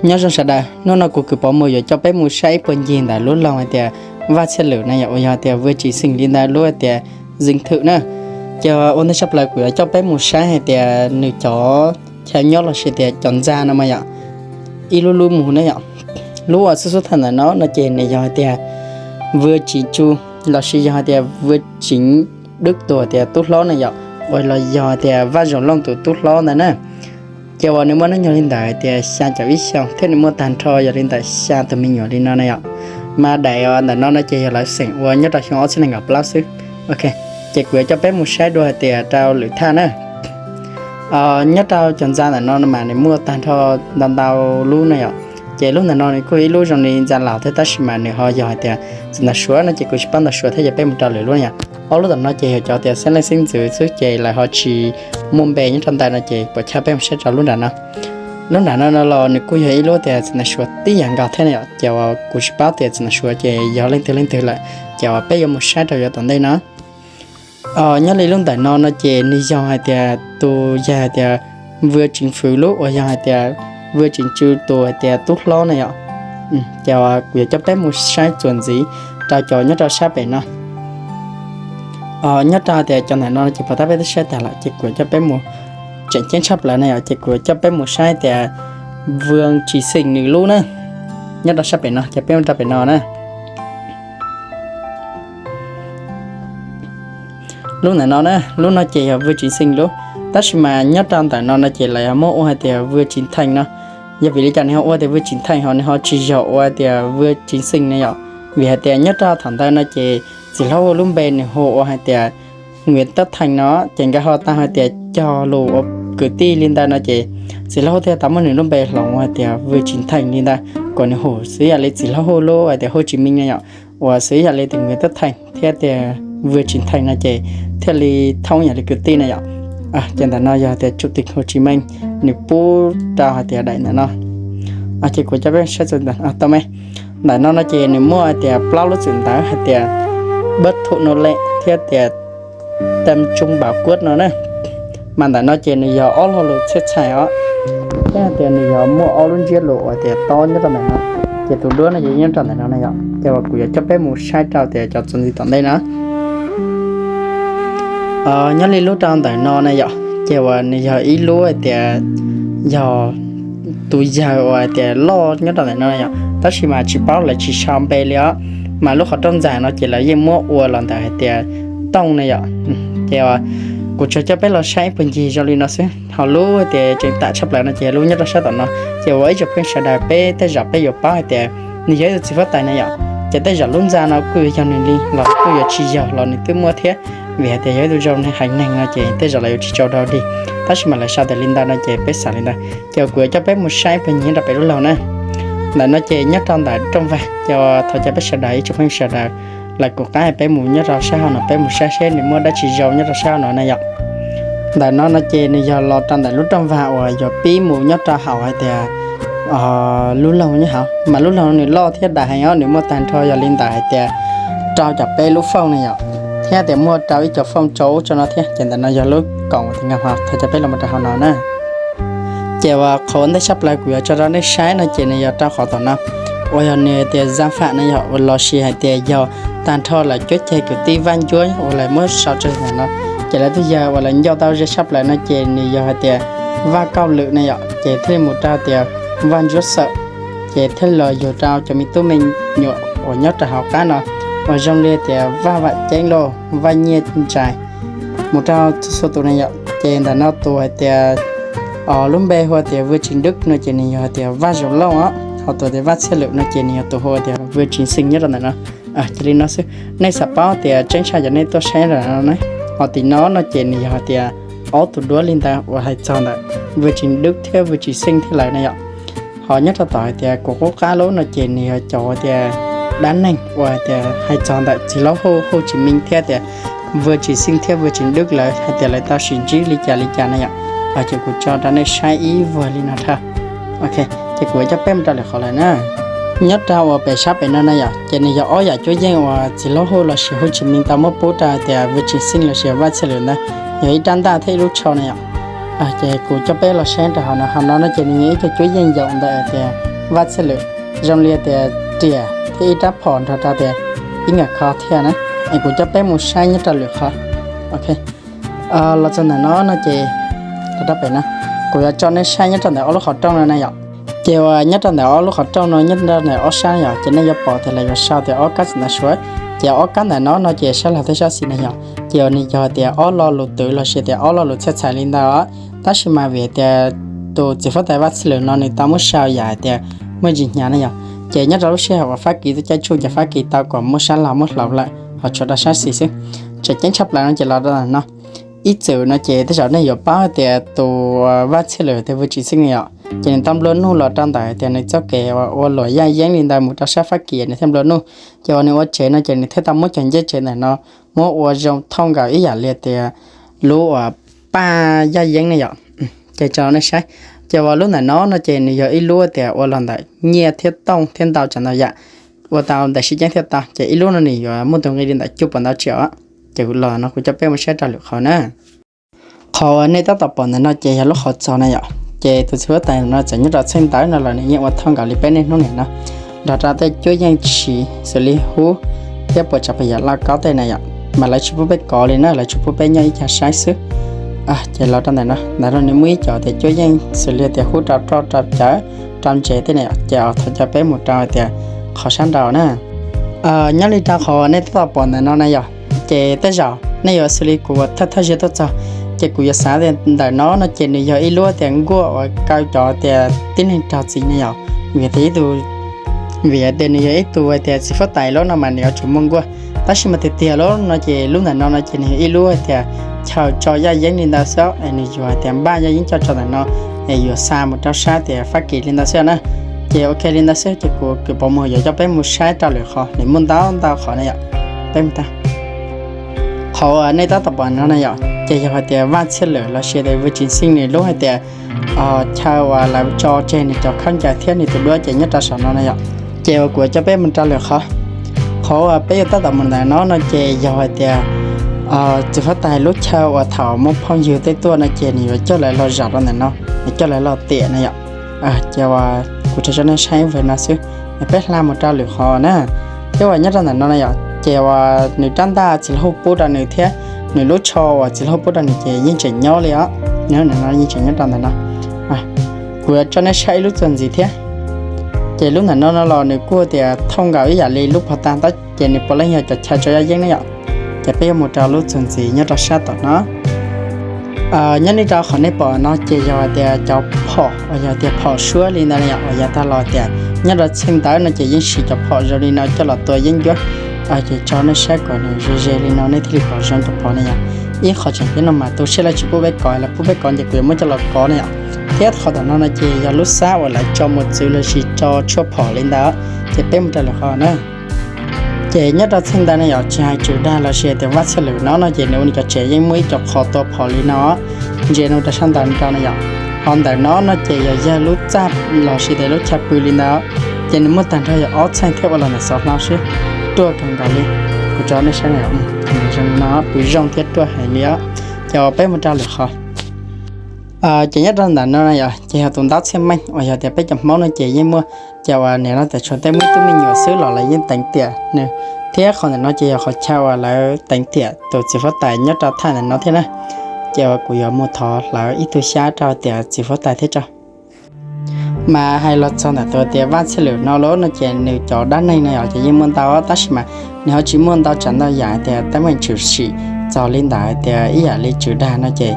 Nyob zoo sawv daws, hnub no kuv kwv Pov Mus yuav coj peb mus saib ib puag ncig ntawm lub loog hais tias Vaj Txhiaj Lwm na yom, uas yog hais tias Vwj Tsim Xeem li ntawd lub hais tias zim thwm na. Ces ua ntej tshaj plaws kuv yuav coj peb mus saib hais tias nws cov chaw nyob los sis tias cov ntxa no mas yom, ib lub lub mus na yom. Lub uas xub xub tham ntawm no no ces nws yog hais tias Vwj Tsim Tsu los sis yog hais tias Vwj Tsim Dwb tus hais tias tub hlob na yom, uas los yog hais tias Vaj Zoom Looj tus tub hlob ntawd na. Ces uas nws muaj hnub nyoog li ntawd hais tias xya caum ib xyoos thiab nws muaj tag nrho yog li ntawm xya tus me nyuam li no na yom. Mas daim ntawm no no ces yog lawv xeem ua nyob rau xyoo ob txhiab nees nkaum plaub xwb. Ok, ces kuv yuav coj peb mus saib dua hais tias rau lwm thaj na. Nyob rau cov ntxa ntawm no mas nws muaj tag nrho ntau ntau lub na yom. Ces lub ntawm no nws kuj yog ib lub zoo li ntxa laus thiab tab sis mas nws ho yog hais tias txiv ntawv Suav no ces kuv tsis paub ntawv Suav thiab ces peb mus rau lwm lub na yom. Ob lub tom no ces yog cov tias xeeb leej xeeb ntxwv xwb ces lawv ho tsis muaj npe nyob rau ntawd no ces pom chab peb mus saib rau lub nram no. Lub nram no no los nws kuj yog ib lub tias txiv ntawv Suav tib yam nkaus thiab na yom, ces uas kuv tsis paub tias txiv ntawv Suav ces yog leej twg leej twg lawm, ces uas peb yuav mus saib rau yav tom ntej no. Nyob li lub ntawm no no ces nws yog hais tias tus yog hais tias Vwj Tsim Fwv lub uas yog hais tias Vwj Tsim Tsu tus hais tias tub hlob na yom. Ces kuv yuav coj peb mus saib txuas ntxiv rau cov nyob rau sab pem no. Nyob rau hais tias cov ntawm no ces pom tab peb twb saib tag lawm ces kuv yuav coj peb mus tseem ceeb tshaj plaws na yom, ces kuv yuav coj peb mus saib tias Vwj Tsim Xeem nws lub na. Nyob rau sab pem no ces peb mus rau pem no na. Lub ntawm no na, lub no ces yog Vwj Tsim Xeem lub, tab sis mas nyob rau ntawm no no ces lawv ho muab ua hais tias Vwj Tsim Theej no. Yog vim li cas nws ho ua tias Vwj Tsim Theej ho nws ho tsis yog ua tias Vwj Tsim Xeem ne yom? Vim hais tias nyob rau thaum ntawd no ces txiv hlob Huj lub npe nws hu ua hais tias Nwiv Tab Theej no, ces nkawd ho tau hais tias cog lus ua kwv tij li ntawd no ces txiv hlob Huj thiaj tau muab nws lub npe hloov ua hais tias Vwj Tsim Theej li ntawd, kom nws hu xws yam li txiv hlob Huj lub hais tias Huj Tsis Meej ne yom, uas xws yam li tus Nwiv Tab Theej thiab tias Vwj Tsim Theej no ces thiaj li thoob yam li kwv tij na yom. Ces ntawm no yog tias tsum tim Huj Tsis Meej nws pub rau hais tias daim ntawm no. Ces kuv coj peb saib txuas ntawm tau me. Ntawm no no ces nws muaj hais tias plaub lub txwm ntawv hais tias Bab Thum Nau Lem thiab tias Tam Tsoo Npaum Kuab no na. Mas ntawm no ces nws yog ob lo lus txhiaj txhais os, thiab hais tias nws yog muaj ob lub ntsiab lus uas tias tob nyob rau ntawm no, ces tus duab no ces nyob rau ntawm no na yom. Ces uas kuv yuav coj peb mus saib rau tias cov txuas ntxiv tom ntej na. Nyob li lub rau ntawm no na yom, ces uas nws yog ib lub hais tias yog tus yawg uas hais tias loj nyob rau ntawm no yom, tab sis mas tsis paub lawv tsis sau npe li os. Mas lub qhov rooj ntxa no ces lawv yeej muab ua los ntawm hais tias tooj na yom. Ces kuv tsuas coj peb los saib ib puag ncig zoo li no xwb, ho lub hais tias tseem tam tshaj plaws no ces lub nyob rau sab tom no. Ces uas ib tsoom phooj sawv daws peb tej zaum peb yuav paub hais tias nws yog ib tug txiv huab tais na yom, ces tej zaum lub ntxa no kuj yuav yog nws li los kuj yuav tsis yog los nws twb muaj thiab, vim hais tias yog ib tug zoo haiv neeg no ces tej zaum lawv yuav tsis tso dog dig, tab sis mas lawv sau tias li ntawd no ces peb xav li ntawd. Ces kuv yuav coj peb mus saib puag ncig nyob rau pem lub laug na. Ntawm no ces nyob rau ntawm rooj vag, ces thov caw peb sawv daws ib tsoom phooj ywg sawv daws lawv kuv qab peb mus nyob rau sab hauv no, peb mus saib seb nws muaj dab tsi zoo nyob rau sab hauv no na yom. Ntawm no no ces nws yog los rau ntawm lub rooj vag uas yuav pib mus nyob rau hauv hais tias lub laug nyob hauv, mas lub laug nws loj thiab dav heev os, nws muaj tag nrho yog li ntawm hais tias rau caum peb lub foob na yom, thiab tias muaj rau ib co foob tso ub tso no thiab. Ces ntawm no yog lub koom uas tias nkag hauv, thov caw peb los mus rau hauv no na. Ces uas qhov ua ntej tshaj plaws kuv yuav tso rau nej saib no ces nws yog rau qhov tom no uas yog nws tias zaj fam no yog uas los sis hais tias yog tag nrho lawv cuab ceg kwv tij Vaj Ntsuab uas lawv muab sau tseg ntawm no. Ces lawv tus yawg uas lawv nco tau ze tshaj plaws no ces nws yog hais tias Vaj Kauj Lwm na yom, ces thiaj li mus rau tias Vaj Ntsuab Xawm, ces thiaj los yug rau cov me tub me nyuam uas nyob rau hauv qab no uas zoo li tias Vaj Vam Ceeb lauj, Vaj Nyiaj Ntsais, mus rau txhua tus na yom. Ces ntawm no tus hais tias lub npe hu tias Vwj Tsis Dwb no ces nws yog hais tias Vaj Zoov Looj os, ho tus tias Vaj Txhiaj Lwm no ces nws yog tus hu tias Vwj Tsis Xeem nyob rau ntawm no. Cia li no xwb, nej xav paub tias tseeb tshaj yog nej tuaj saib ntawm no na. Ho tim no no ces nws yog hais tias ob tug duab li ntawd uas hais txog ntawm Vwj Tsis Dwb thiab Vwj Tsis Xeem thiab lawv na yom. Ho nyob rau tom hais tias kuv qub qab lub no ces nws yog cov tias dab neeg uas tias hais txog ntawm txiv hlob Huj, Huj Tsis Meej thiab tias Vwj Tsis Xeem thiab Vwj Tsis Dwb lawv hais tias lawv tau sib ntsib li cas li cas na yom. Ces kuv tso rau nej saib ib vuag li no dhau. Ok, ces kuv coj peb mus rau lwm qhov lawm na. Nyob rau uas pem sab pem no na yom, ces nws yog ob yam cuab yeej uas txiv hlob Huj los sis Huj Tsis Meej tau muab pub rau hais tias Vwj Tsis Xeem los sis Vaj Txhiaj Lwm ntawd, yog ib rab ntaj thiab ib lub tsho na yom. Ces kuv coj peb los saib rau hauv no, hauv no no ces nws yog ib co cuab yeej yaum ntawm tias Vaj Txhiaj Lwm, zoo li tias riam thiab ib rab phom nrog rau tias ib nkawm kho thiab na. Es kuv coj peb mus saib nyob rau lwm qhov. Ok, los txog ntawm no no ces, rau pem no, kuv yuav tso nej saib nyob rau ntawm ob lub qhov rooj no na yom. Ces uas nyob rau ntawm ob lub qhov rooj no nyob rau ntawm ob sab yom, ces nej yuav pom tias lawv yuav sau tias ob kab txiv ntawv Suav. Ces ob kab ntawm no no ces sab laug thiab sab xis na yom, ces uas nws yog tias ob lo lus twv los sis tias ob lo lus txhaj txhais li ntawd. Tab sis mas vim tias tus txiv huab tais Vaj Txhiaj Lwm no nws tau muab sau yam hais tias muaj ntsis hnyav na yom. Ces nyob rau lub sij hawm uas Fab Kis tuaj caij tsuj ces Fab Kis tau kom muab sab laug muab hloov lawm ho tshuav rau sab xis xwb. Tseem ceeb tshaj plaws no ces los rau no, ib txwm no ces tej zaum nej yuav paub tias tus Vaj Txhiaj Lwm tias Vwj Tsis Xeej no yom, ces nws tau nplua nuj los rau ntawm tias nws txoj kev ua luam yaj yeeb li ntawd mus rau sab Fab Kis nws thiaj nplua nuj. Ces uas nws ua tsev no ces nws thiaj tau muab cov ncej tsev ntawm no muab ua zoo thooj nkaus ib yam li tias lub uas paj yaj yeeb ne yom. Ces tso nej saib, ces uas lub ntawm no no ces nws yog ib lub tias ua los ntawm nyiaj thiab tooj thiab ntau tsav ntau yam, ua tau ntawm sib ceeb thiaj tau. Ces ib lub no nws yuav muaj tus nqi li ntawm cuaj puas ntau tsiaum. Ces los no kuv coj peb mus saib rau lwm qhov na. Qhov uas nej tab tom pom ntawm no ces yog lub qhov txos na yom. Ces tus txiv huab tais no txawm nyob rau txheej ntawv no los nws yeej ua thooj nkaus li peb niaj hnub nim no, nrog rau tej cuab yeej siv xws li hub thiab puas tsav puas yam lauj kaub tej na yom. Mas lawv tsis pub peb kov li na, lawv tsuas pub peb nyob ib co saib xwb. Ces los rau ntawm no, ntawm no nws muaj ib co tias cuab yeej xws li tias hub rau roj rau cawv rau ntsev tej na yom. Ces thov caw peb mus rau tias qhov sab nraud na. Nyob li rau qhov nej tab tom pom ntawm no na yom, ces tej zaum nej yuav xws li kuv ua thawj thawj zaug tuaj txog, ces kuv yuav xav tias ntawm no no ces nws yog ib lub tias nkuaj uas kaw cov tias tib neeg raug txim ne yom. Vim tias ib tug, vim tias nws yog ib tug tias txiv huab tais lub no mas nws yuav tsum muaj nkuaj. Tab sis mas tiag tiag lub no ces lub ntawm no no ces nws yog ib lub tias chaw tso yaj yeeb li ntawd xwb, es nws yuav tias npaj yaj yeeb coj tso ntawm no, es yuav xa mus rau sab tias Fab Kis li ntawd xwb na. Ces ok li ntawd xwb ces kuv kwv Pov Muas yuav coj peb mus saib rau lwm qhov, nws muaj ntau ntau qhov na yom. Peb mus tag. Qhov uas nej tab tom pom no na yom, ces yog hais tias Vaj Txhiaj Lwm los sis tias Vwj Tsis Xeej nws lub hais tias chaw uas lawv tso tseg nws cov khaub ncaws thiab nws tus duab ces nyob rau saum no na yom. Ces uas kuv coj peb mus rau lwm qhov. Qhov uas peb yuav tab tom mus ntawm no no ces yog hais tias txiv huab tais lub chaw uas thaum muaj phooj ywg tej tuaj no ces nws yuav coj lawv los zaum rau ntawm no, nws coj lawv los tiam na yom. Ces uas kuv tso rau nej saib ib vwm no xwb, es peb hla mus rau lwm qhov na. Thiab uas nyob rau ntawm no na yom, ces uas nws rab ntaj txiv hluas pub rau nws thiab nws lub tsho uas txiv hluas pub rau nws ces yeej tseem nyob li os. Nyob ntawm no yeej tseem nyob rau ntawm no. Kuv yuav tso nej saib ib lub txuas ntxiv thiab. Ces lub ntawm no no los nws kuj tias thooj nkaus ib yam li lub pov tag tab ces nws puav leej yog cov chaw tso yaj yeeb na yom. Ces peb yuav mus rau lub txuas ntxiv nyob rau sab tom no. Nyob li rau qhov nej pom no ces yog tias cov phom uas yog tias phom suab li ntawd yom, uas yav tag los tias nyob rau txheej ntawv no ces yeej siv cov phom zoo li no coj los tua yeeb ncuab. Ces tso nej saib kom nws ze ze li no nej thiaj li pom zoo cov phom na yom. Ib qhov tseem ceeb no mas tu siab lawv tsis pub peb kov, lawv pub peb kov ces kuv yuav muab coj los kov na yom. Thiab qhov tom no no ces yog lub xab uas lawv tso mus txwv los sis tso tshuaj phom li ntawd. Ces peb mus rau lwm qhov na. Ces nyob rau txheej ntawd na yom, tsis hais tswv dag los sis tias Vaj Txhiaj Lwm no no ces nws ua nws cov tsev yeej muaj ib co qhov tua phom li no ntsia no rau sab ntawd rau na yom. Ho ntawm no no ces yog yawg lub txaj los sis tias lub chaw pw li ntawd. Ces nws muaj tag nrho yog ob txheej thiab ua los ntawm xov hlau xwb, ruaj kawg nkaus li. Kuv tso nej saib no, zoo no pw zoo thiab ruaj heev li os. Ces peb mus rau lwm qhov. Ces nyob rau ntawm no na yom, ces yog tus ntaub txhiaj meej uas yog tias peb cov Hmoob no ces yeej muaj, ces uas nim no tias tshuav tej muaj ib tug me nyuam xwb los lawv yeej teev tiam nws. Thiab qhov ntawm no ces yog qhov chaw uas lawv teev tiam tus txiv huab tais nyob rau thaj ntawm no thiab na. Ces uas kuv yuav mus thov hlawv ib tug xyab rau tias txiv huab tais thiab tso. Mas hais los txog ntawm tus tias Vaj Txhiaj Lwm no lauj no ces nws cov dab neeg no yom ces yeej muaj ntau tab sis mas nws ho tsis muaj ntau tsav ntau yam tias teeb meem tshwm sim txog li ntawd tias ib yam li tswv dag no ces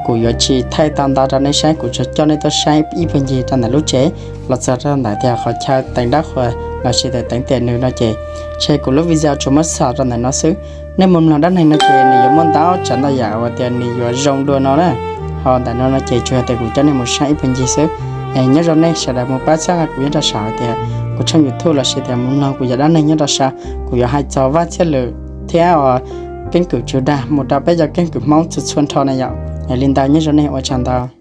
kuv yuav tsis thaij tau ntau rau nej saib, kuv tsuas coj nej tuaj saib ib puag ncig rau ntawm lub tsev los txog rau ntawm tias qhov chaw teev dab qhuas los sis tias teev tiam nws no ces ntshe kuv lub video tsuas muab xaus rau ntawm no xwb. Nej mus mloog dab neeg no ces nws yuav muaj ntau tsav ntau yam uas tias nws yuav zoo dua no na. Ho ntawm no no ces tsuas yog tias kuv coj nej mus saib ib puag ncig xwb. Es nyob zoo nej sawv daws mus pab txhawb nqa kuv nyob rau saum hais tias kuv tshooj YouTube los sis tias mus mloog kuv cov dab neeg nyob rau saum, kuv yuav hais txog Vaj Txhiaj Lwm thiab keeb kwm tswv dag mus rau peb cov keeb kwm Hmoob txhua txhua nrho na yom. Es li ntawd nyob zoo nej ua tsaug ntau.